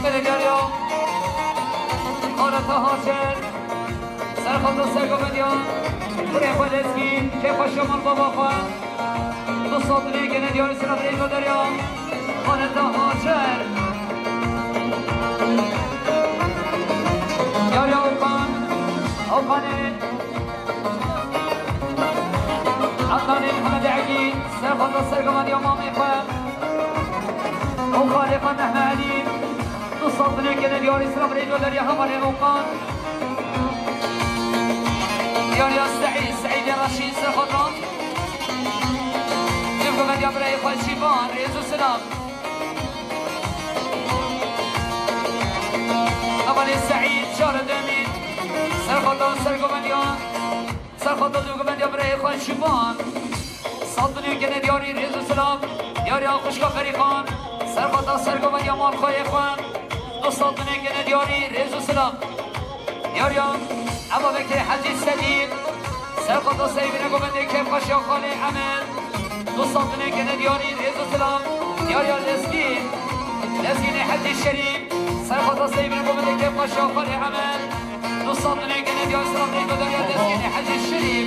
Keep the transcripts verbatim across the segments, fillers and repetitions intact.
Belediye Hacer, Serxweta Sergovendiyan, kurê xwe Lezgîn, kêfa şemal baba xwe. Du sed nê gene diyarî sira birê Goderya, Xaleta Hacer. Diyarya Okan, Okanê, Adnanê Mihemed Egî, Serxweta Sergovendiya mamê xwe. Okanê xwe Mehme Elî. Du sed nê gene diyarî sira birê Goderya hevalê Okan. Diyarya Seîd, Seîdê Reşîd Serxweta. Civgumediya birayê xwe Şîvan, rêz û silam. Hevalê Seîd, çar demî. Serxweta Sergovendiya. Serxweta Sergovendiya birayê xwe Şîvan. Sed binê gene diyarî rêz û silam. Diyariya xwişka Ferîxan. Serxweta Sergovendiya malxweyê xwe. Du sed binê gene diyarî rêz û silam. Diyariya Eva Bekirê Hecî Sedîq. Serxweta Seyvîne Govendê Kêfxweşiya Xalê Emed. Du sed binê gene diyarî rêz û silam. Diyariya Lezgîn. Lezgînê Hecî Şerîf. Serxweta Seyvîne Govendê Kêfxweşiya Xalê Emed. Du sed binê gene diyarî sira birê Goderya Lezgînê Hecî Şerîf.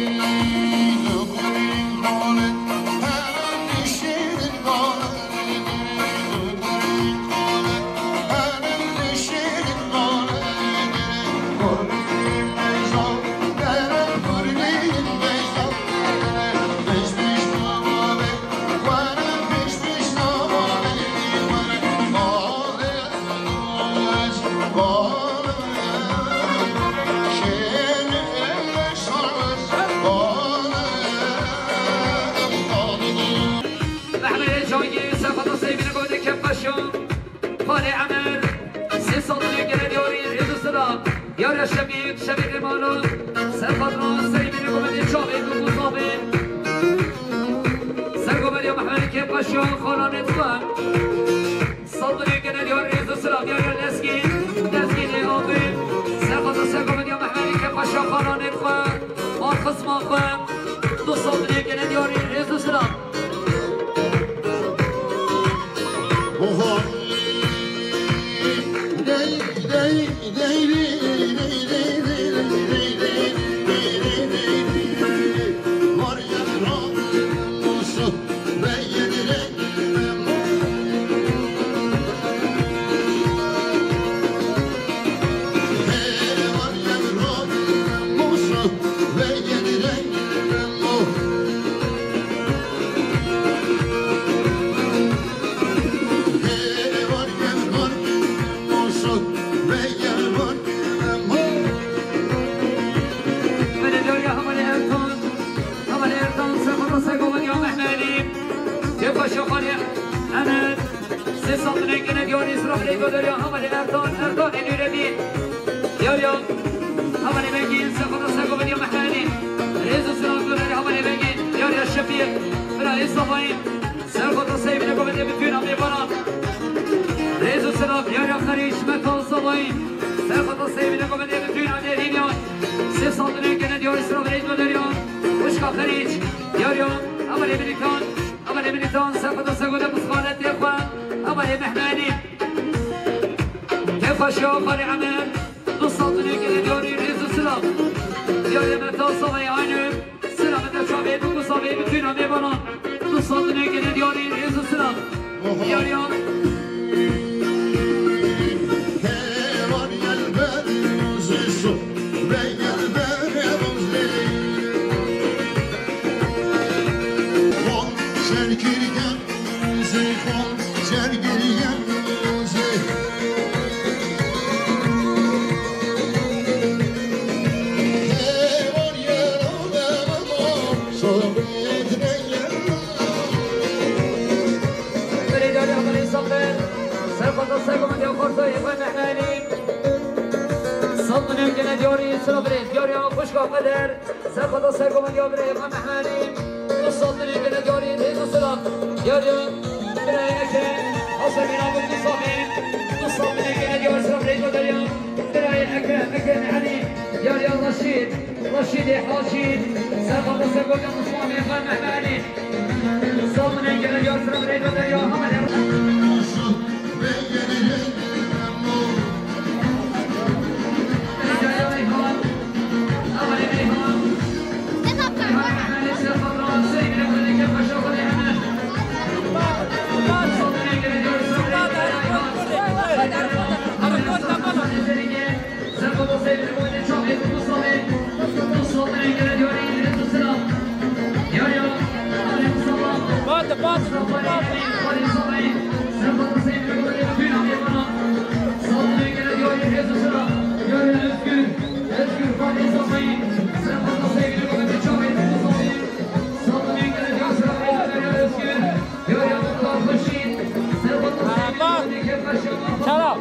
Mehmedê Cangî, Serxweta Seyvîne Govendê Kêfxweşiya Xalê Emed. Sê sed binê gene diyarî rêz û silam. Diyariya Şebîk, Şebîkê Malo. Serxweta Seyvîne Govendê Çavê Dûk û Zavê. Sergovendiya Mehmedê Kêfxweşiya Xalanê xwe. Sed binê gene diyarî rêz û silam. Diyariya Lezgîn, Lezgînê Avê. Serxweta Sergovendiya Mehmedê Kêfxweşiya Xalanê xwe. Mal xisma xwe. Du sed binê gene diyarî rêz û silam. Belediya Hevalê Ertan, Hevalê Ertan, Serxweta Sergovendiya Mehmedî, Kêfxweşiya Xalê Emed. Sê sed binê gene diyarî sira birê Goderya Hevalê Ertan, Ertanê Nûredîn. Diyariya Hevalê Vengîn, Serxweta Sergovendiya Mehmedî. Rêz û silam Goderya Hevalê Vengîn. Diyariya Şefîq, birayê Savayî. Serxweta Seyvîne Govendê bitûna mêvanan. Rêz û silam. Diyariya Xerîç, Meta Savayî. Serxweta Seyvîne Govendê bitûna dêrîniyan. Sê sed binê gene diyarî sira birê Goderya. Xwişka Xerîç. Diyariya Hevalê Milîtan. Hevalê Milîtan, Serxweta Sergovendiya Xalê Emed xwe. Hevalê Mehmedî. Kêfxweşiya Xalê Emed. Du sed binê gene diyarî rêz û silam. Diyariya Meta Savayî aynî. Silamete Çavê Dûk û Zavê bitûna mêvanan. Du sed binê gene diyarî rêz û silam. Diyariya. Belediye Hevalê Saxir, Serxweta Sergovendiya Xortayê xwe Mehmedî. Sed binê Gene diyarî silav birêz, diyarî xwişka Qeder, ser xata ser goman diya birê Xan Mehmedî. Nusrat birê gene diyarî rêz û silav, diyarî birê Eke, Hasan Mîran bin Nusabî. Nusrat birê gene diyarî silav rêz û deriya birê Eke, Eke Mehmedî, diyarî Reşîd, Reşîdê Hacî, ser xata ser goman Nusabî Xan Mehmedî. Nusrat birê gene diyarî silav rêz û deriya Hasan Mîran. Bate, bate, bate. Çara.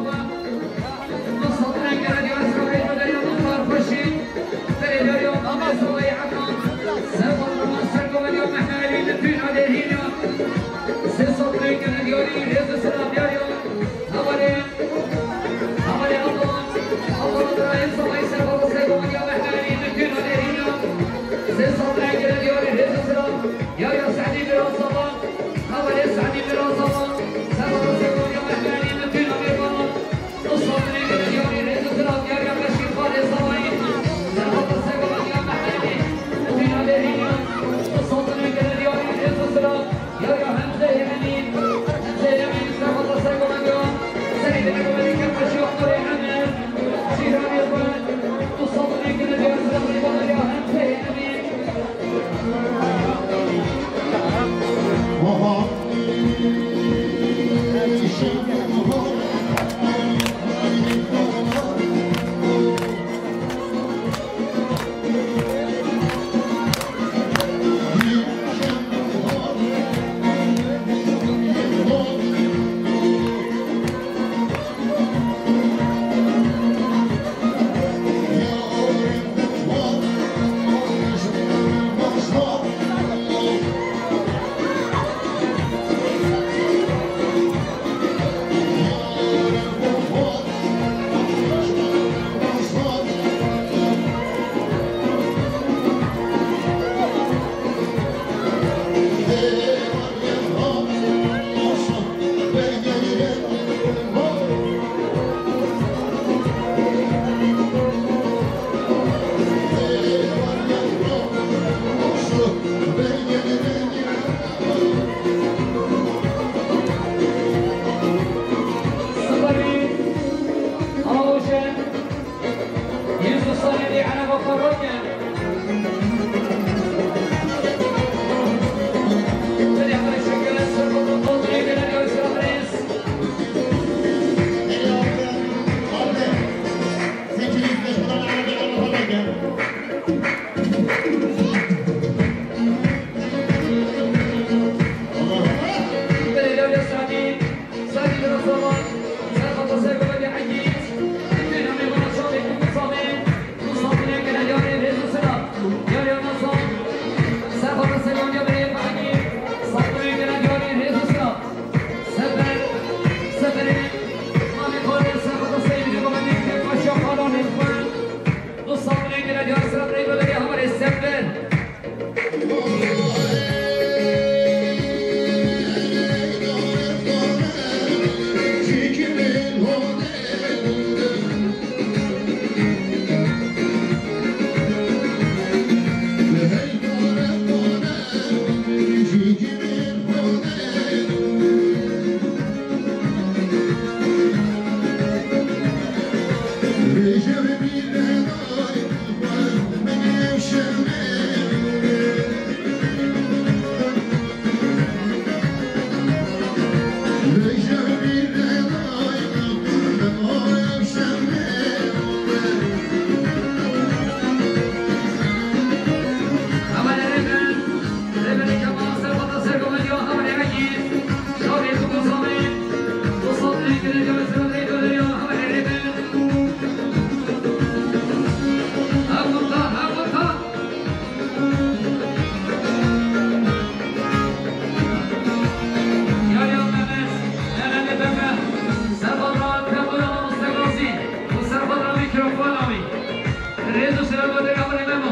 Rêz û silav bo derê hevalê Memo.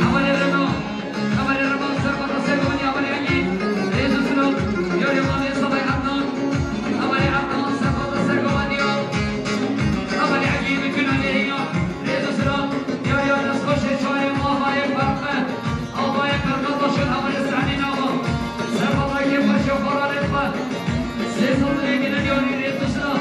Hevalê Remo, hevalê Remo, serxwata sergovendiya hevalê Egîd. Rêz û silav, yarê malê Salay Adnan. Hevalê Adnan, serxwata sergovendiya hevalê Egîd, bi kîna lêhîna. Rêz û silav, yariya destxweşê çarê Avayê Ferqe. Avayê Ferqe taşên hevalê Sehnîn Axa. Serxwata kêfxweşiya xwe ranêt xwe. Sê sed û yekê ne diyarî rêz û silav.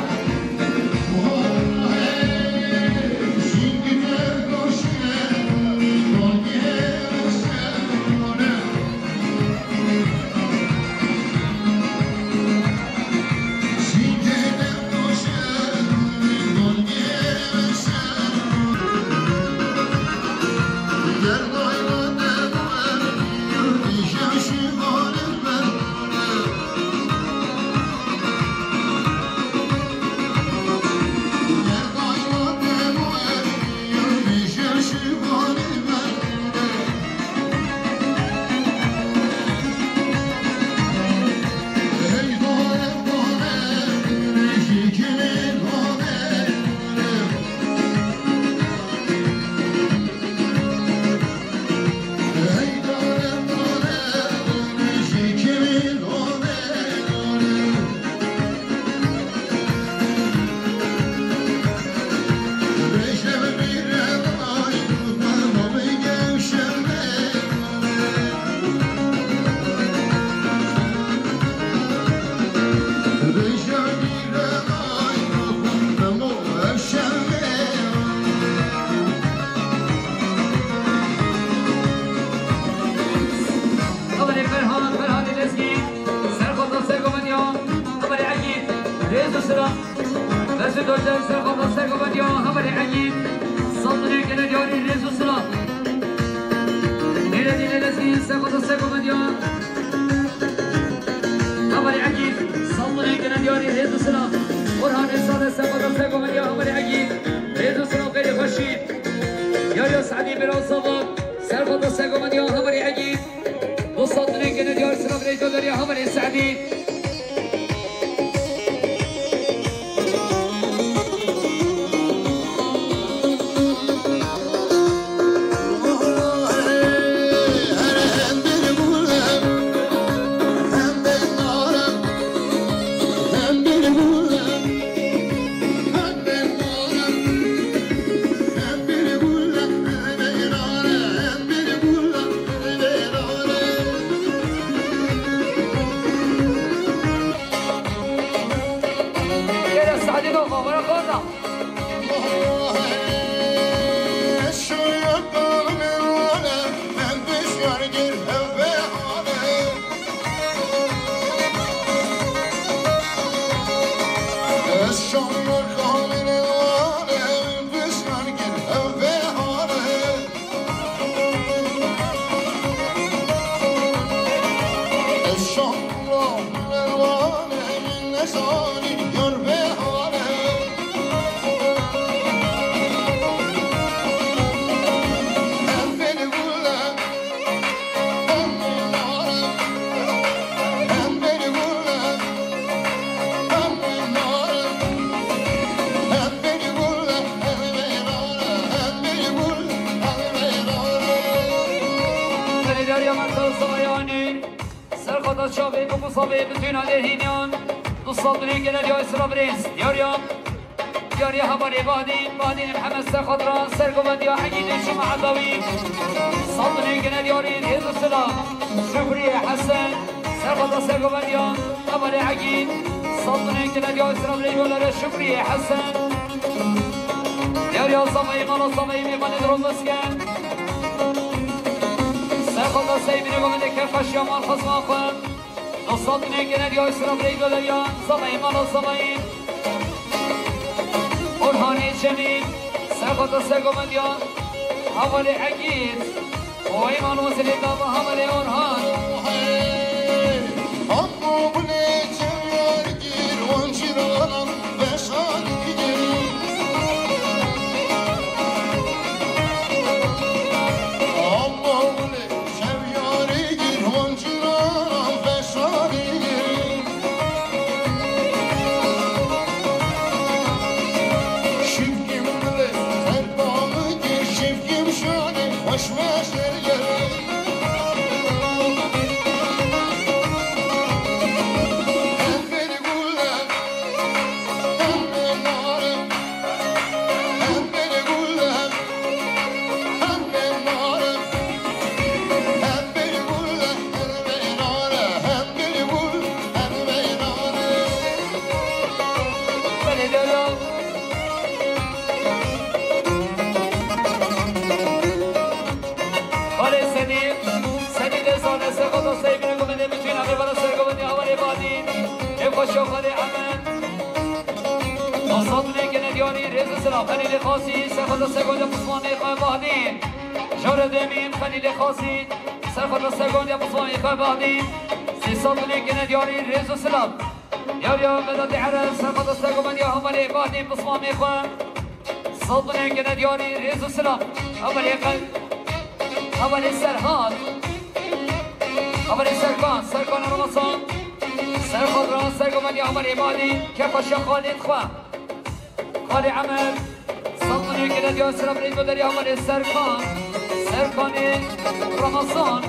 Xeberê Ferhan, Ferhanê Lezgî, serxwata sergovendiya, xeberê Egîd, rêz û silav. Mesûd Ocer, serxwata sergovendiya, hevalê Egîd, sed û neh kene diyarî rêz û silav. Nîredînê Lezgî, serxwata sergovendiya, hevalê Egîd, sed û neh kene diyarî rêz û silav. Orhanê Sade, serxwata sergovendiya, hevalê Egîd, rêz û silav, xeyrê xweşî. Yariya Sehdî Bêra Sava, serxwata sergovendiya, hevalê Egîd. Du sed û neh kene diyar silav rê dodariya hevalê Sehdî. Gel Sadi Dofa, bırak orada. Serxwata çavê bi qusavê bi tûna lêhîniyan, du sed û neh kene diyar silav rêz. Diyariya, diyariya hevalê Badîn, Badîn Mihemed serxwata sergovendiya Egîdê Şuma Edawî. Sed û neh kene diyarî rêz û silav. Şukriyê Hesen, serxwata sergovendiya hevalê Egîd. Sed û neh kene diyarî silav rêz û silav Şukriyê Hesen. Diyariya Zavayê, mala Zavayê mêvanê diroz bes ken. Serxwata Seymînê govendê kêfxweşiya mal xwezma xwe. Du sed û neh kene diyar silav rê dodariya Zavayê, mala Zavayê. Orhanê Cemîl, serxwata sergovendiya hevalê Egîd. Oy mano zilê dava hevalê Orhan. Hey, Ammo bu ne çevyar gir, wanciranan veşan gir. Ammo bu ne çevyar gir, wanciranan veşan gir. Xalê Sedî, Sedî de zane, serxweda Seybînê gomendê, bütün amê bana sergovendê hawarê Badîn. Ev xweşa xalê Emen. Dostat lê gene diyarî rêz û silav. Xelîlê Xasî, serxweda sergovendê Osmanê xwe Badîn. Jare demîn Xelîlê Xasî, serxweda sergovendê Osmanê xwe Badîn. Sê sed lê gene diyarî rêz û silav. Yariya Vedatê Ereb, serxweda sergovendiya Hevalê Badîn, pismamê xwe. Sed binê gene diyarî rêz û silav. Hevalê Qel-, Hevalê Serhat. Hevalê Serkan, Serkan Ramazan. Serxwedra sergovendiya Hevalê Badîn, kefa şex Xalid xwe. Xalê Emer. Sed binê gene diyar silav rêz û derya Hevalê Serkan. Serkanê Ramazan.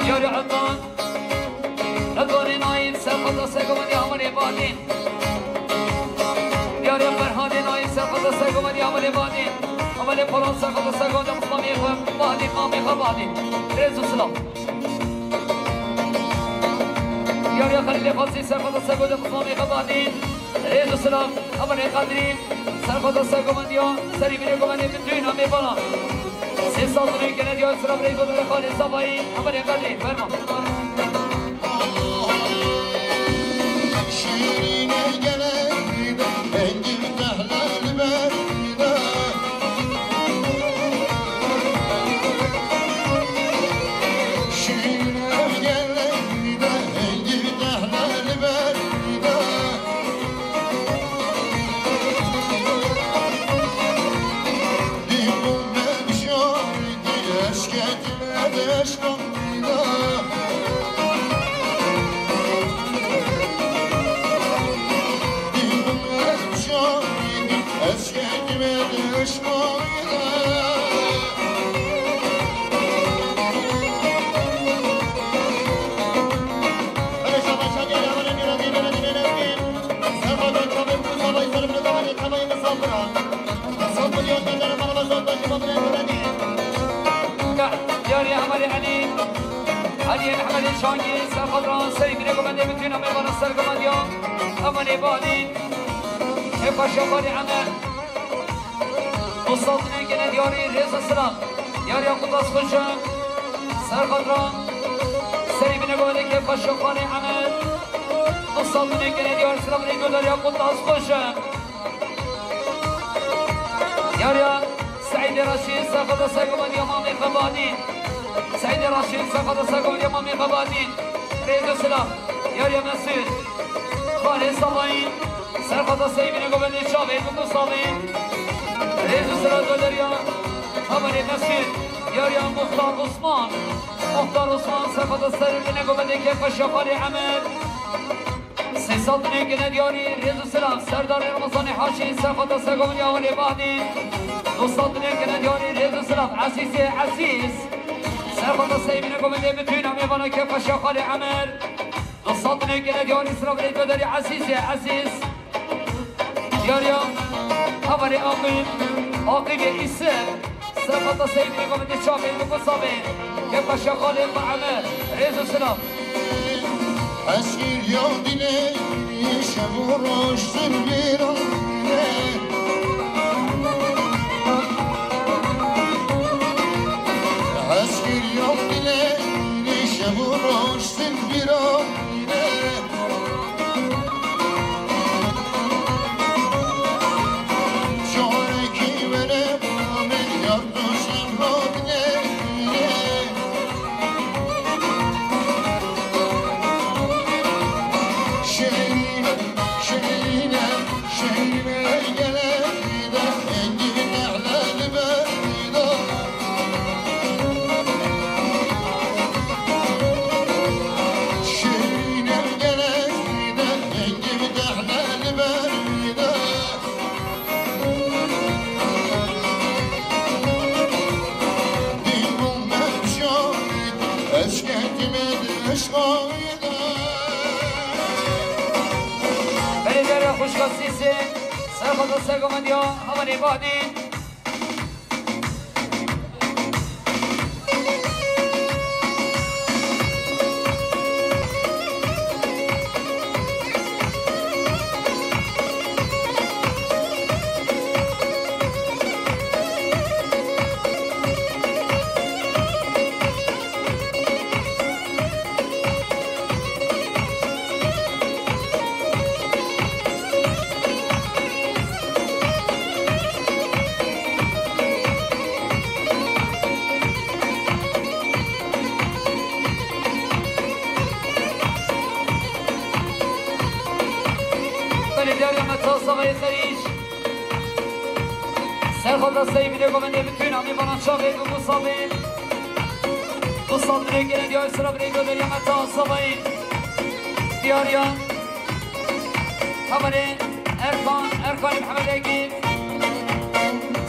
Diyarê Ednan. Ednanê Naîf, serxweda sergovendiya Hevalê Badîn. Diyarê Ferhadê Naîf, serxweda sergovendiya Hevalê Badîn. Hevalê Polat, serxweda sergovendiya Muslamê xwe Badîn, mamê xwe Badîn. Rêz û silav. Diyarê Xelîlê Xasî, serxweda sergovendiya Muslamê xwe Badîn. Rêz û silav. Hevalê Qedrî, serxweda sergovendiya, serî binê govendê min duyna mêvana. Sê sed û neh gene diyar silav rêz û derê Xalê Zavayî, Hevalê Qedrî, ferman. Şîrîne gelek de, hengî tehle li ber de. Şîrîne gelek de, hengî tehle li ber de. Dîbû me bişarî, eşketî me deşka. Diyarê Hevalê Elî, Eliyê Mehmedê Şangî, serxwedra serî binê govendê min tîna mêvana sergovendiya Hevalê Badî, kefa şex Xalê Emer. Dostat binê gene diyarî rêz û silav. Diyarî ya qudas xweş e. Serxwedra serî binê govendê kefa şex Xalê Emer. Dostat binê gene diyarî silav rêz û derya qudas xweş e. Yariya Seîdê Reşîd, serxweda sergovendiya mamê xwe Badîn. Seîdê Reşîd, serxweda sergovendiya mamê xwe Badîn. Rêz û silav. Yariya Mesûd. Xalê Savayî, serxweda serî binê govendê çavê, Biko Savê. Rêz û silav doderiya Hevalê Mesûd. Yariya Muxtar Osman. Muxtar Osman, serxweda serî binê govendê kefa şex Xalê Emer. Sê sed binê gene diyarî rêz û silav. Serdarê Ramazanê Haşî, serxweda sergovendiya Hevalê Badî. Du sed binê gene diyarî rêz û silav. Ezîzê Ezîz, serxweda serî binê govendê min tîna mêvana kefa şex Xalê Emer. Du sed binê gene diyarî silav rê doderiya Ezîzê Ezîz. Diyariya Hevalê Aqîb, Aqîbê Îsir. Serxweda serî binê govendê çavê, Biko Savê, kefa şex Xalê Emer, rêz û silav. Eskeriya dilê, şev û roj sirvîra ne. Eskeriya dilê, şev û roj sirvîra ne. Belediye Xweşka Sîsê, serxweda sergovendiya Hevalê Badî. Diyariya me ta Savayê Xerîc. Ser xwe da sey bîne govendê bi tûna mêvanan çavê bi Musabê. Musab binê gene diyar sira binê do deriya me ta Savayê. Diyariya. Hevalê Erkan, Erkanê Mihemed Egîd.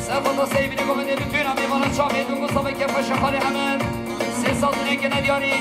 Ser xwe da sey bîne govendê bi tûna mêvanan çavê bi Musabê ke paşa xalê Emer. Sê sal binê gene diyarî.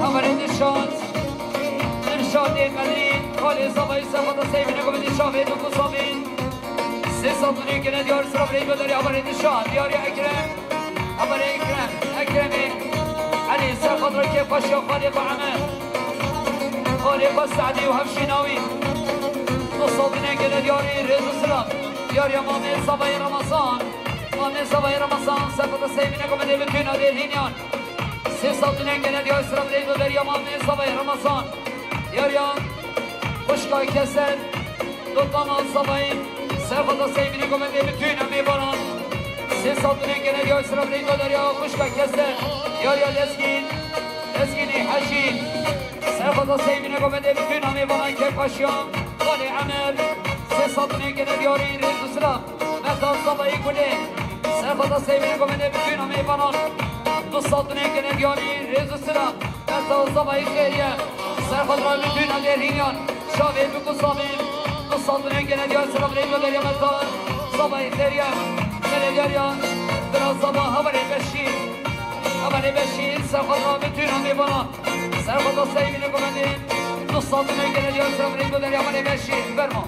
Hevalê Dilşad, Dilşadê Qedrî, xalê Zavayî Sefata Seyvînê govendê çavê du ku Savîn. Sê sal dunê gene diyar sira birey do derya hevalê Dilşad, diyarî Ekrem. Hevalê Ekrem, Ekremê. Elî ser xwe dira kê paşiya xalê xwe Emer. Xalê xwe Se'dî û hevşîna wî. Du sal dunê gene diyarî rêz û silam. Diyariya mamê Zavayê Ramazan. Mamê Zavayê Ramazan, ser xwe da sey bîne govendê bi tûna dêrhînyan. Sê sal dunê gene diyar sira birey do derya mamê Zavayê Ramazan. Diyariya xwişka Keser, dotana Zavayê, ser xwe da sey bîne govendê bi tûna mêvanan. Sê sal dunê gene diyar sira birey do derya xwişka Keser. Diyariya Lezgîn, Lezgînê Hecî. Ser xwe da sey bîne govendê bi tûna mêvanan ke paşiya xalê Emer. Sê sal dunê gene diyarî rêz û silam. Meta Zavayê Gulê. Ser xwe da sey bîne govendê bi tûna mêvanan. Du sal dunê gene diyarî rêz û silam. Meta Zavayê Xêriye. Ser xwe dira bi tûna dêrhînyan. Çavê bi ku Zavê. Du sal dunê gene diyar sira birey do derya meta Zavayê Xêriye. Gene diyariya dira Zava hevalê Beşîr. Hevalê Beşîr ser xwe dira bi tûna mêvanan. Ser xwe da sey bîne govendê. Du sal dunê gene diyar sira birey do derya hevalê Beşîr. Fermo.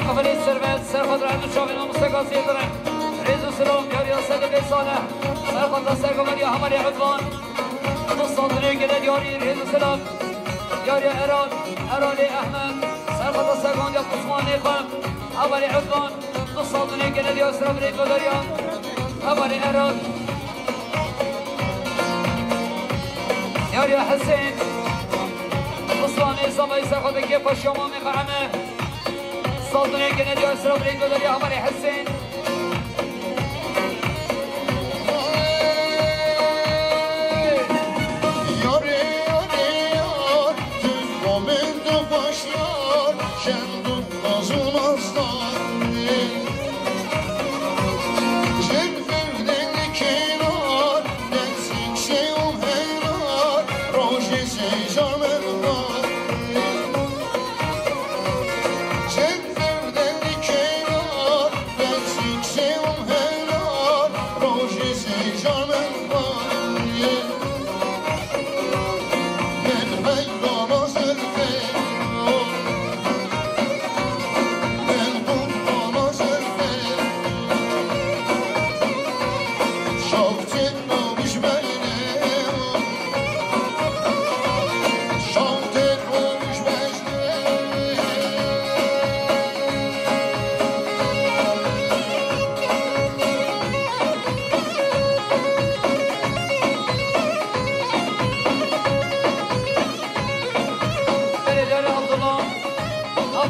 Hevalê Servet, ser xwe dira du çavê namûseka zêdire. Rêz û silam, diyariya Sedê Bêsane. Ser xwe dira sergoveriya hevalê Udvan. Du sal dunê gene diyarî rêz û silam. Diyariya Eral, Eralê Ehmed. Ser xwe da sergondiya Osmanê xwe. Hevalê Udvan. Du sal dunê gene diyar sira birey do derya. Hevalê Eral. Diyariya Hesên. Osmanê Zavayê ser xwe da kê paşiya mamê xwe Emer. Sal dunê gene diyar sira birey do derya hevalê Hesên.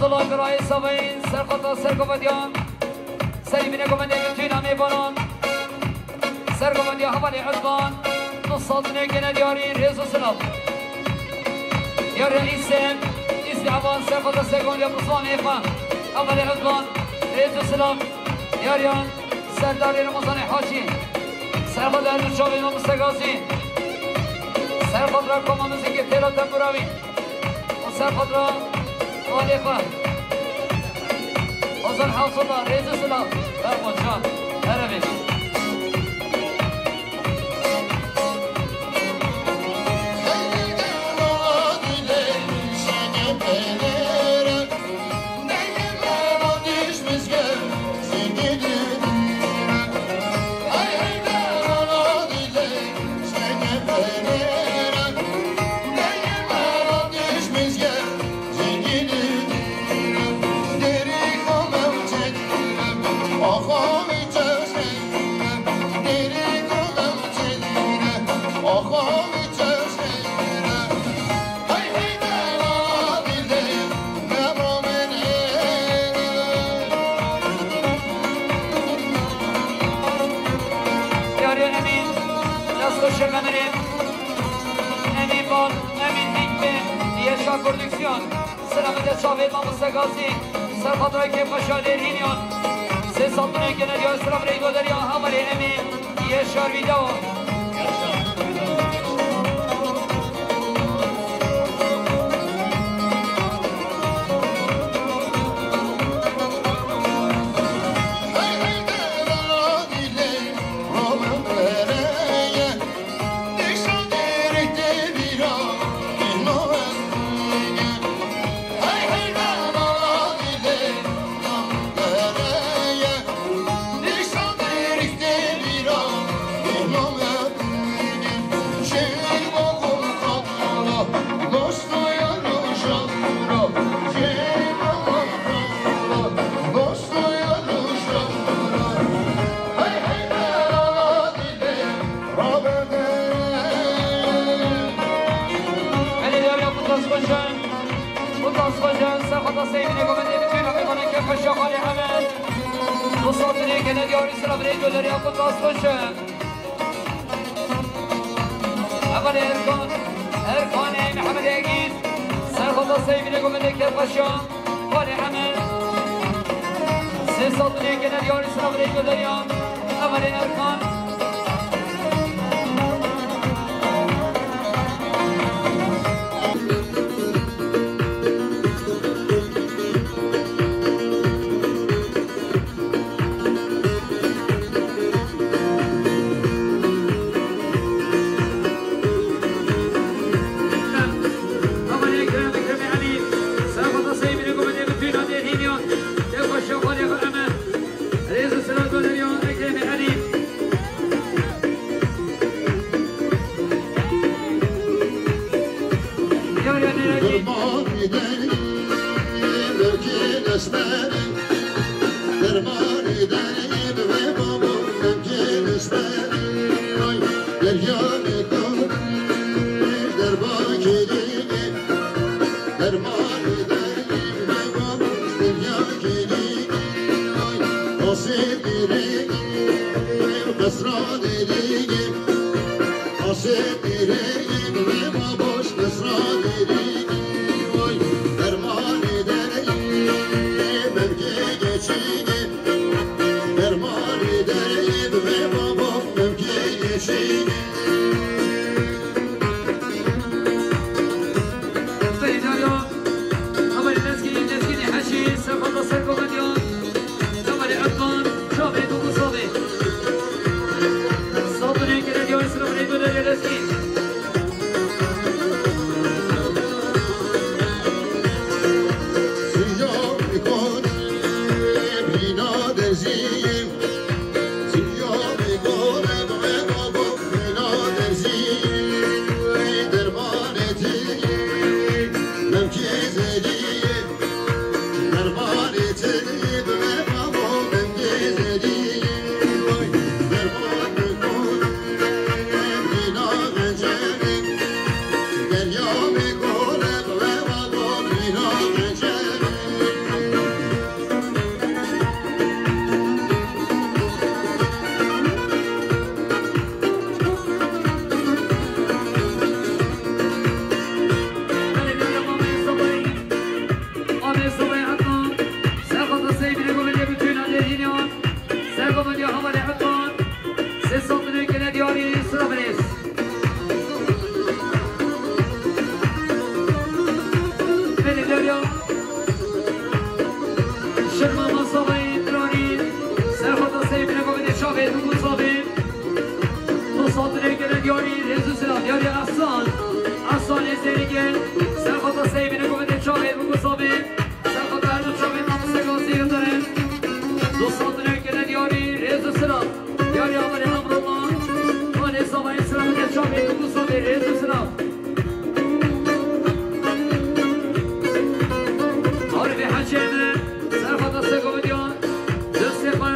Dila girayê Savayîn, serqata sergovetiya. Serî bîne govendê min tîna mêvanan. Sergovetiya hevalê Utman. Nusat nêkene diyarî, rêz û silav. Yariya Îsem, Îsem heval serqata sergovetiya Rizwanê xwe. Hevalê Utman, rêz û silav. Yariya Serdarê Remezanê Hacî. Serqata her du çavê Mamoste Gazî. Serqata koma muzîkê têla tembûra wî. Û serqata xalê xwe. Ozan Hewsala, rêz û silav. Berxwe can. Erevê. Yarê Emîn, dest xweş e Emirê. Emîn Bal, Emîn Hikmi, Yaşar Prodüksiyon. Selamete çavê Mamoste Gazî, serfatrayê kêfxweşa Dêrhîniyan. Sê sal binê gene diyar selam reydo derya hamarê Emîn, Yaşar Video. Belê diyariya ku tas xweşin, ku tas xweşin, serxweta seyvînê govendê bi tîna mêvanê kêfxweşa xalê Emin. Du satinê gene diyarî sira birê göleriya ku tas xweşin. Hevalê Erkan, Erkanê Mihemedê Egîd, serxweta seyvînê govendê kêfxweşa. Xalê Emin. Sê sal binê gene diyarî sira birê göleriya. Hevalê Erkan. Dermanê derî, mevkê esmerî, dermanê derî, bi vê babo, mevkê esmerî, ay, deryanê kor, derbakê dî, dermanê derî, bi vê babo, derbakê dî, ay, asê derî, qesra derî, Asê derê, wê baboş qesra derê, oy, dermanê derê, mevkê geçînê, dermanê derê, wê babo, mevkê geçînê. Seydarya, Hevalê Lezgî, Lezgînê Heşî, serfata ser govendî ya. Hevalê Erkan, çavê Dû û Savê. Sabirê gele diyarê sira birê göleriya Lezgî. Siya Mîkon, Bîna Derzî. Yarî rêz û silav, yarî Ehsan. Ehsan ê Zêrîgê. Serxata Seybîne ku bide çavê bû ku sabê. Serxata her du çavê namûsê gazî didire. Dostan dilê kene yarî rêz û silav. Yarî Amerê Emrullah. Xalê Savayê silav bide çavê bû ku sabê rêz û silav. Arifê Hecê ne. Serxata Sego bide. Destê xwe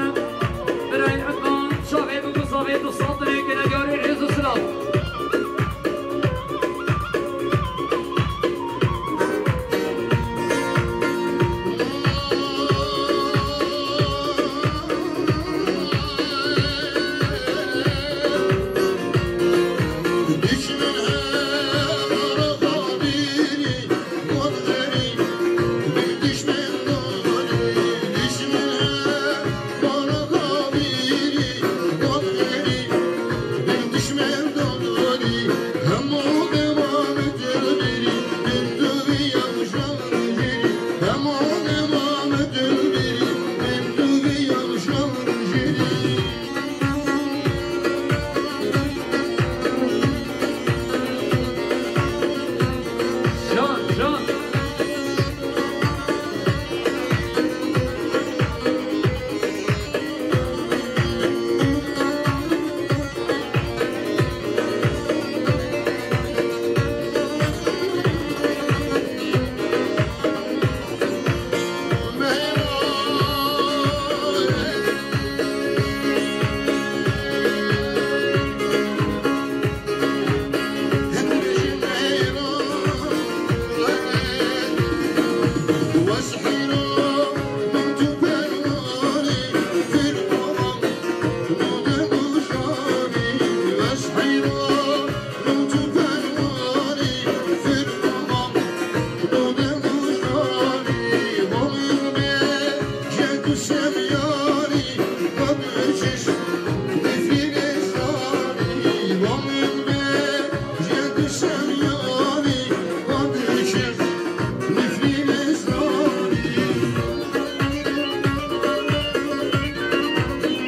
birayê Ednan, çavê bû ku zavê du sed lirê gele yarê rêz û silav.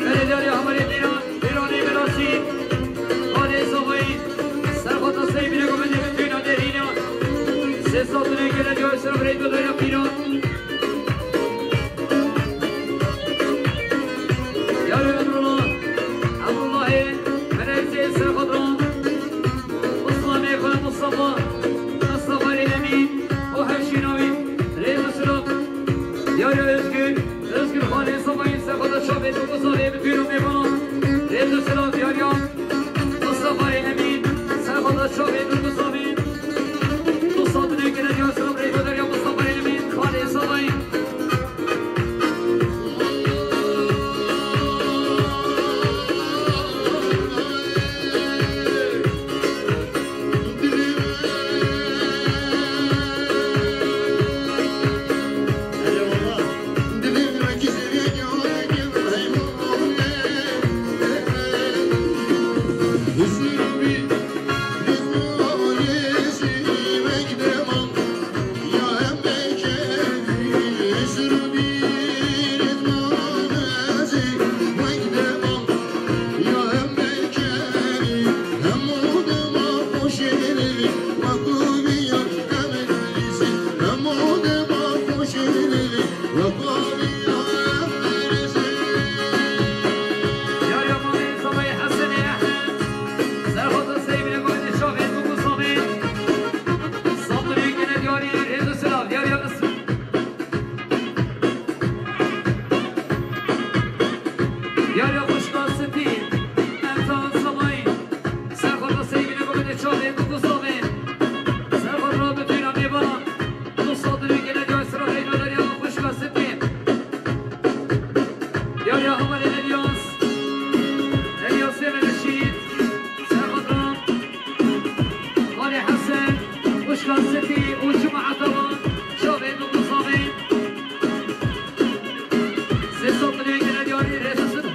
Belê yarê Amerê Bîran, Bîranê Belasî, Xalê Zavayî, Serxata Seybîne Gomedê Bitûna Derîna, Sê Sat û nê gele diyor, Serxata Seybîne Gomedê Bitûna Derîna. Yarê Emrullah, Emrullahê, Melek Zeyd Serxata, Muslamê xwe Mustafa, Mustafa Emîn, o her şîna wî, rêz û silav. Yarê Özgür, Özgür Xalê Zavayî, Serxata Çavê, Dokuz Xalê, Bitûna Mêvanan, rêz û silav, yarê Mustafa Emîn, Serxata Çavê, Dokuz Xalê, Mustafa Emîn, Xalê Zavayî. Yarê Amerê Zavayê Hesenê Ehmed, Serxata Seybîne Gomedê Çavê, Dokuz Xalê, Sat û nê gele yarê rêz û silav, yarê Yunus. Yarê xwişka Sitî, Ertan Zavayî, Serxata Seybîne Gomedê Çavê, Dokuz Xalê, Serxata Bitûna Mêvanan, du sat û nê gele yarê silav, yarê xwişka Sitî. Yarê Amerê Elyas, Elyasê Meleşît, Serxata, Xalê Hesen, Xwişka Sitî û cemaeta wan, çavê Dokuz Xalê. Sê sat lê gele yarê rêz û silav.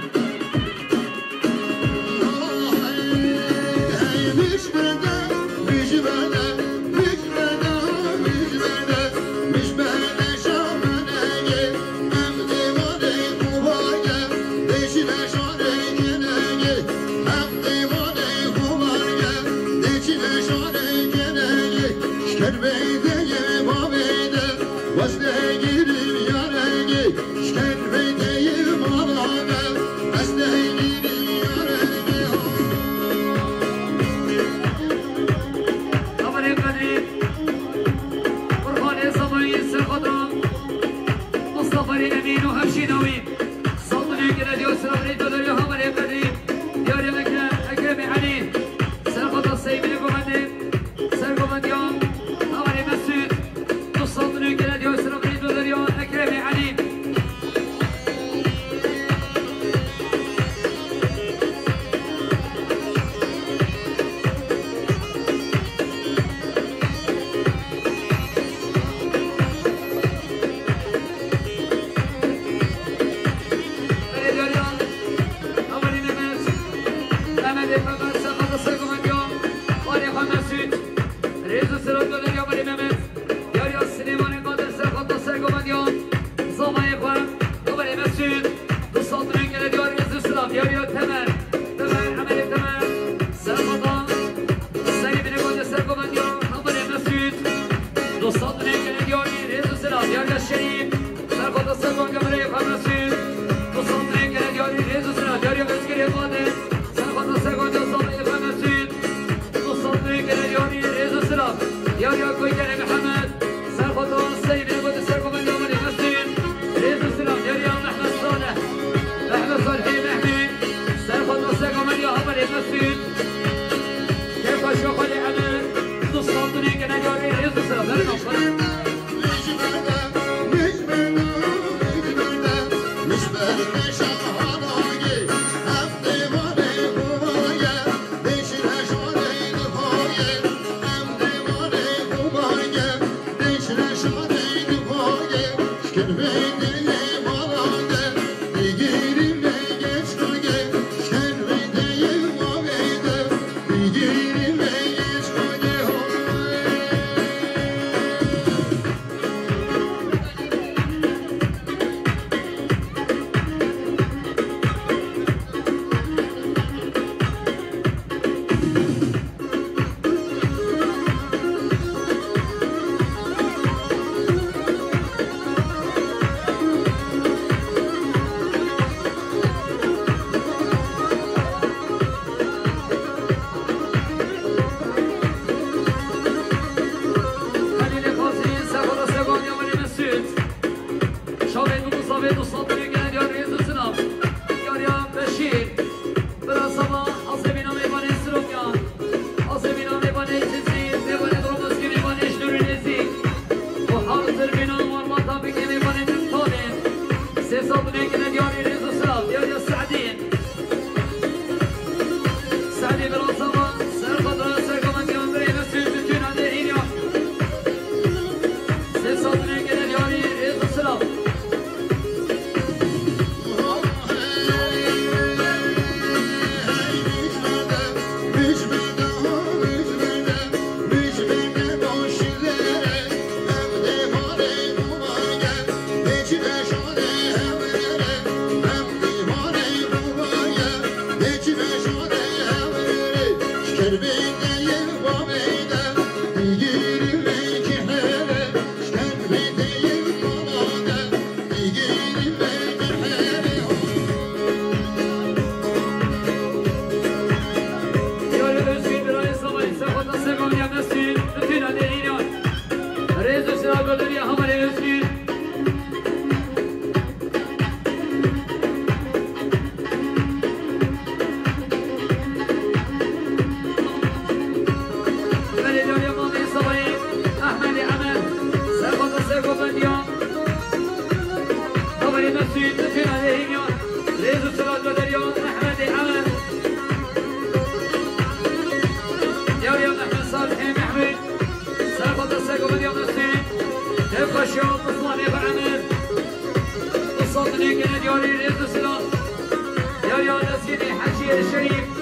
Şker beydeyê bavê de, baş de girim yarege. Şker beydeyê mala de, baş de girim yarege. Hevalê Qedrî, Qurbanê Zemayî Serxoda, Mustafa Emîn û Hevşî Dawî. Saldırı gele diyor, sıra Rîdo deriyor, hevalê Qedrî. Diyarê Ekrem, Ekremê Elî. Serxoda Seyîdê Govendê. Sergovendiya Hevalê Mesûd, du sed nû gele diyor, sıra Rîdo deriyor, Ekremê Elî. Belediye Hevalê Mehmet, Mehmetê Pekar, Serxoda Sergovendiya, Hevalê xwe Mesûd. Rêz û silav gele diyor, Hevalê Mehmet. Diyariya Silêmanê Qadir, Serxoda Sergovendiya, Zamayê xwe, Hevalê Mesûd. Du sed nû gele diyor, rêz û silav. Diyariya Temer, Temer, Emelê Temer. Serxoda Seyîdê Binê Godê Sergovendiya, Hevalê Mesûd. Du sed nû gele diyor, rêz û silav. Diyariya Şerîf, Serxoda Sergovendiya, Birayê xwe Mesûd. Du sed nû gele diyor, rêz û silav. Diyariya Özgürê Qadir, Serxoda Sergovendiya, Zamayê xwe Mesûd. Du sed nû gele diyor, rêz û silav. Diyariya Koykerê Mihemed, Serxoda Seyîdê Binê Godê Sergovendiya, Hevalê Mesûd. Rêz û silav. Diyariya Mehmet Salih, Mehmet Salihê Mehmî. Serxoda Sergovendiya, Hevalê Mesûd. Kêfa şoxalê Emir. Du sed nû gele diyor, rêz û silav. Verin o. Xelîlê Qasî, Serxoda Sergovendiya, Hevalê Mesûd. Şavê Dû, Zavê Dû, Saldırı gele diyor, rêz û silav. Diyariya Beşîr, Bira Saba, Azemîna Mêvanê Sirokyan. Azemîna Mêvanê Cizîr, Mêvanê Dromoskî, Mêvanê Şnûrê Nêzîk. Û hazir bînan warmata bike Mêvanê Türk Tavê. Sê sed nû gele diyarî, rêz û silav. Diyariya Se'dî. Se'dî Bira Saba, Serxoda Sergovendiya, Birayê Mesûd, Tûna Dêrîniya. Sê sed nû gele diyarî, rêz û silav. Diyarê Özgür, Birayê Zavayê, Serxoda Sergovendiya, Mesûd, Tûna Dêrîniya. Rêz û silav gele diyarî, Hevalê Özgür. Belediye Mamê Zavayê, Ehmedê Emer, Serxoda Sergovendiya, Hevalê Mesûd, Tûna Dêrîniya. Rêz û silav gele diyarî, Ehmedê Emer. Diyariya Mehmet Salihê Mehmî. Serxoda Sergovendiya, Mesûd. Kêfa şoxalê Osmanê Emir. Du sed nû gele diyarî, rêz û silav. Diyariya Lezgînê Hecî Şerîf.